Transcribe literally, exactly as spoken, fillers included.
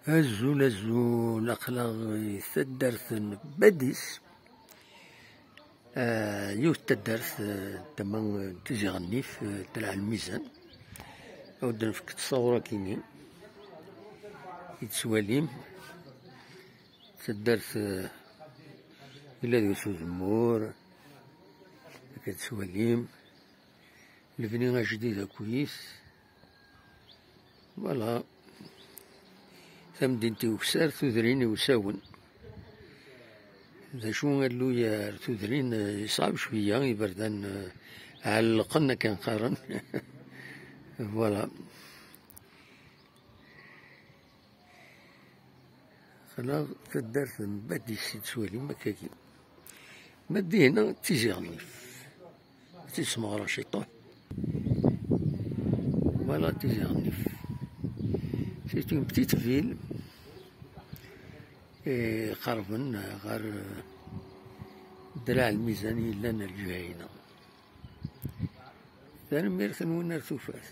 Azul, azul, aql-aɣ i taddart n Badis. Ah, yiwet taddart, ah, tama n Tizi Ɣennif, ah, Telɛa Lmizan. Ad d-nefk ttṣawur akini i tettwalim. Taddart, ah, yella deg-s uzemmur, akka tettwalim. Lebni ajdid akkit. Voilà. Tamdint i ukessar, tudrin i usawen. D acu alluy ar tudrin, eh, yeṣɛeb cwiya, iberdan, eh, ɛellqen akken qqaren. Voilà. Xla taddart n Badis i tettwalim akkagi. Ma d dihna d Tizi Ɣennif. Ad tt-id-smeɣreɣ ciṭuḥ. Voilà Tizi Ɣennif. C'est une petite ville. Iqerben ɣer Draɛ Lmizan yellan ar lǧiha-ina. Tanemmirt-nwen ar tufat.